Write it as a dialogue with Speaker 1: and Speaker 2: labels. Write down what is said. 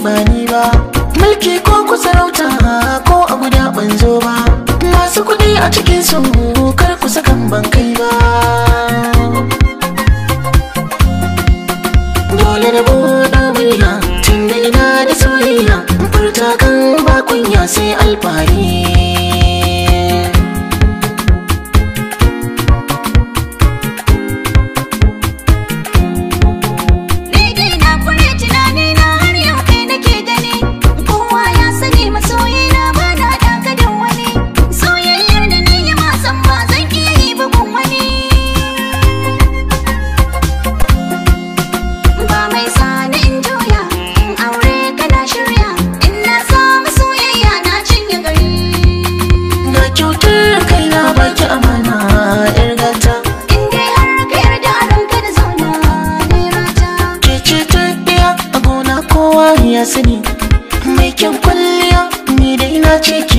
Speaker 1: ba ni ba. Mulki ko ku sarauta ko a guda ban zo ba. Masu kuɗi a cikin su kar ku sakan ban kai ba. Dole na buɗe murya tunda ina da soyayya, furta kan ba kunya sai alfahari. Sani mai kyan kwalliya ni dai na ce.